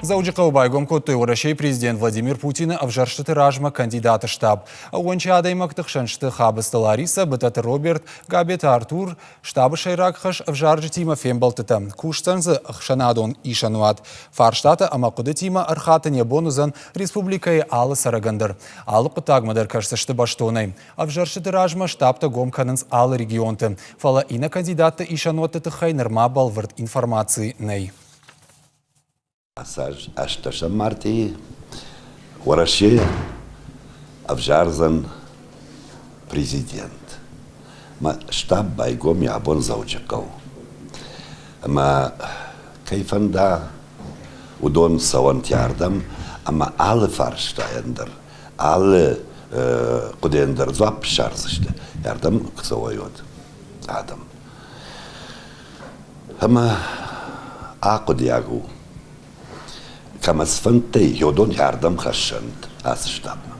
Дзӕуджыхъӕуы байгом кодтой Уӕрӕсейы президент Владимир Путины ӕвзӕрстыты размӕ кандидаты штаб. Ӕууӕнчы адӕймӕгты хсӕн сты Хабыцты Ларисӕ, Бытаты Роберт, Габеты Артур. Штабы сӕйраг хӕс ӕвзарджытимӕ фембӕлдтытӕ. Кусдзӕн дзы ӕхсӕнадон исӕнуат. Фарстатӕ ӕмӕ хъуыдытимӕ ӕрхатын йӕ бон уыдзӕн республикӕйы алы цӕрӕгӕн дӕр. Алы хъуыддагмӕ дӕр кӕсдзысты бӕстонӕй. Ӕвзӕрстыты размӕ штабтӕ гом кӕнынц алы регионты. Фӕлӕ иннӕ кандидатты исӕнуӕтты тыххӕй нырма бӕлвырд информаци нӕй. Ацы аз ӕстдӕсӕм мартъийы Уӕрӕсе ӕвзардзӕн президент. Мӕ штаб байгом йӕ абон Дзӕуджыхъӕу. Ӕмӕ кӕй фӕнда, уыдон цӕуӕнт ардӕм ӕмӕ алы фарстайӕн дӕр, алы хъуыдыйӕн дӕр дзуапп ссардзысты, ардӕм куы цӕуой, уӕд адӕм. Ӕмӕ ахъуыдиаг у, кӕмӕ цыфӕндтӕй уыдон ардӕм хӕссӕнт ацы штабмӕ.